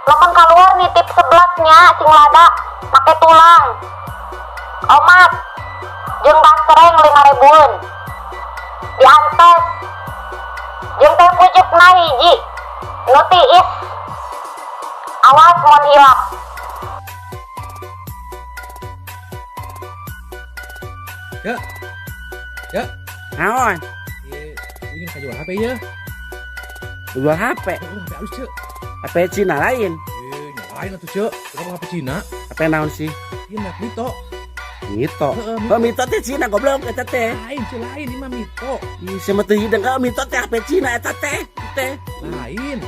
Lamun kaluar nitip seblaknya sing lada make tulang. Omat jeung basreng 5 ribuan. Diantos. Jeung teh pucukna hiji. Nu tiis. Awas mun hilap. Ya. Ya. Naon? Ieu ingin kajual HP ya. Jual HP. Heeh, HP halus, Cek. HP Cina lain. Eh, nya lain atuh, Cek. Kenapa HP Cina? HP naon sih? Ieu merek Mito. Mito. Heeh, Oh, Mito teh Cina goblok eta teh. Lain, Cek, lain ini mah Mito. Ih, sia mah teu hidang ka Mito teh HP Cina eta teh. Teh. Lain.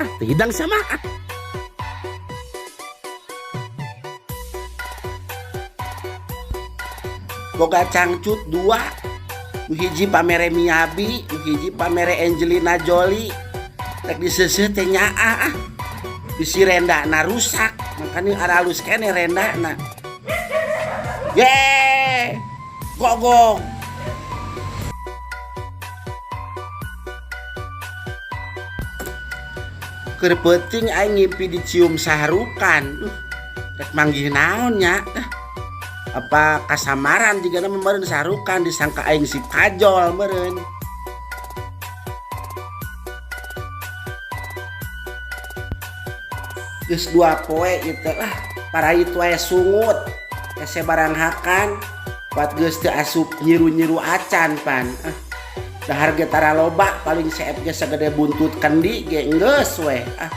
Ah, teu hidang sama ah. Boga cangcut dua. Nu hiji pamere Miyabi, nu hiji pamere Angelina Jolie. Rek diseuseuh teh nyaah ah. Bisi rendana rusak, makanya aralus keneh rendana. Ye! Gogong. Keur peuting aing ngimpi dicium Sahrukan. Rek manggih naon nya? Apa kasamaran jigana meureun Sahrukan disangka aing si Kajol meureun. Geus 2 poe ieu teh lah, parait wae sungut. Hese barang hakan, pat geus teu asup nyiru-nyiru acan pan. Ah, dahar ge tara loba paling seep ge sagede buntut kendi ge geus weh. Ah.